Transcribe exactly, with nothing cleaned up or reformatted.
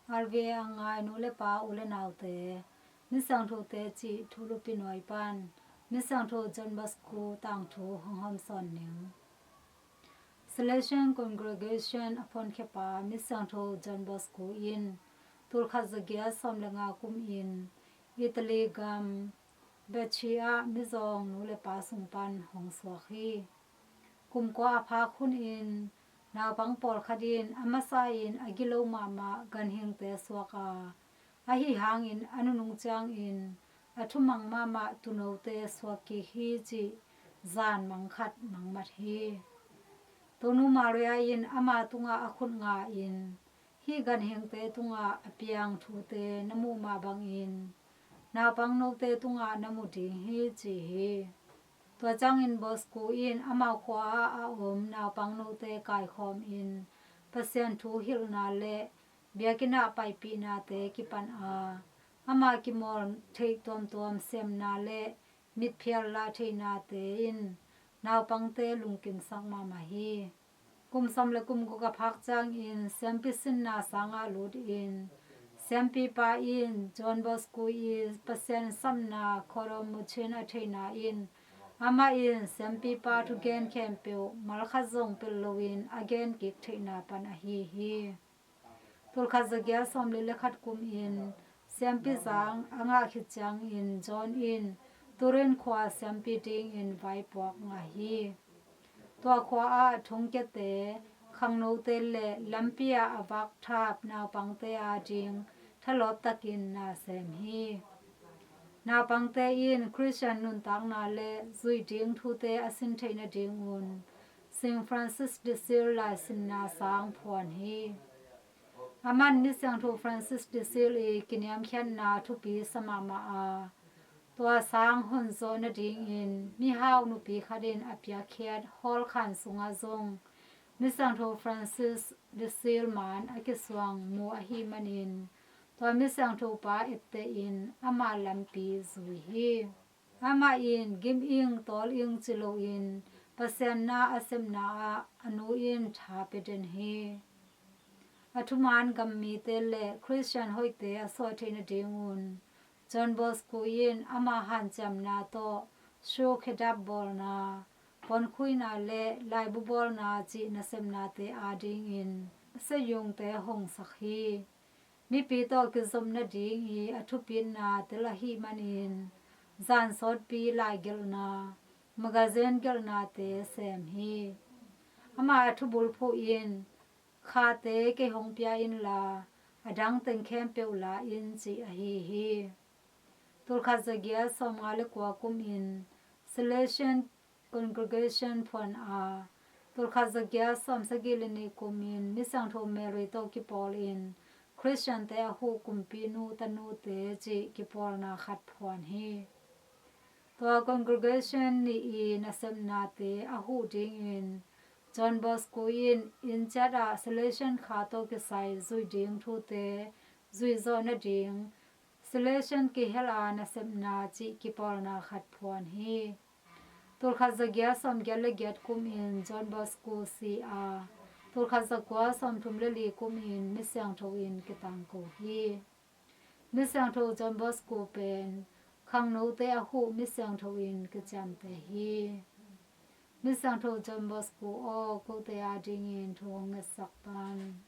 R V A a ngai nu le pa, u le naute, Misiangthote cih thulupi nuai pan Misiangtho John Bosco tangthu hong hawmsawn ning. Salesian Congregation a phuankhia pa Misiangtho John Bosco in tulkhat zagiat sawm le nga kumin Italy gam Brescia ah mizawng nu le pa sung pan hong suak hi. Kum kua a phak hunin naupang pawlkhat in a masa in a gilo mahmah ganhingte suak a, ahi hangin a nunung ciangin a thumang mahmah tuunote suak kik hi cih zan mang khat mangmat hi. Tonu Maria in ama tungah a khut nga in, hih ganhingte tungah a piang thute na muh mah bangin naupang note tungah na mu ding hi ci hi. Tua ciangin Bosco in amau khua ah a om naupang note kaikhawmin Pasian thu hilhna le biakinn ah paipih nate kipan a, ama kimawl theih tuamtuam siamna le mitphial lah theihnate in naupangte lungkimsak mahmah hi. Kum sawm le kum guk a phak ciangin siampi sinna sangah lutin siampipa in John Bosco i Pasian sapna Coro Machine a theihna in amah in siampipa thugen khempeuh malkhat zong pelh loin a gen kik theihna pan ahi hi. Tulkhat zagiat sawm le khat kumin siampi zang a ngah khit ciangin John in Turin khua siampi dingin vaipuak ngah hi. Tua khua ah thongkiate, khangnote le lampi ah a vakthap naupangte ading thalawp takin na sem hi. Naupangte in Khristian nuntakna le zuih ding thute a sin theih nadingun Saint Francis de Sales laisinna sang phuan hi. Aman Misiangtho Francis de Sales i kiniamkhiatna thupi sa mahmah a, tua sang honzawh nadingin mihau nupi khat in a piakkhiat hawlkhan sungah zong Misiangtho Francis de Sales man a kisuang mu ahih manin tua Misiangtho pa ettehin ama lampi zui hi. Amah in gim ing tawl ing ci loin Pasian na a sepna ah a nu in tha pia den hi. A thuman gam mite le Khristian hoihte a suah theih nadingun John Bosco in ama hanciamna tawh shoe khedap bawlna, ponkhuina le laibu bawlna cih nasepnate adingin sayungte hongsak hi. Mipi tawh kizop nading i a thupitna tel ahih manin zansawtpi laigelhna, magazine gelhnate sem hi. Ama thubulphuh in khate kei hong pia inla a dang teng khempeuh la in cih ahi hi. Tulkhat zagiat sawmnga le kua kumin Salesian Congregation phuan a, tulkhat zagiat sawmsagih le nih kumin Misiangtho Mary tawh kipawlin Khristiante a huh kumpinu tanute cih kipawlna khat phuan hi. Tua congregation nih i nasepnate a huh dingin John Bosco in inn ciat ah Salesian kha tawh kisai zuih ding thute zuihzawh nading Salesian kihel a nasepna cih kipawlna khat phuan hi. Tulkhat zagiat sawmgiat le giat kumin John Bosco si a, tulkhat zakua sawmthum le li kumin Misiangtho in kitangko hi. Misiangtho John Bosco pen khangnote a huh Misiangtho in kiciamteh hi. Misiangtho John Bosco aw, kote adingin thu hong ngetsak tan.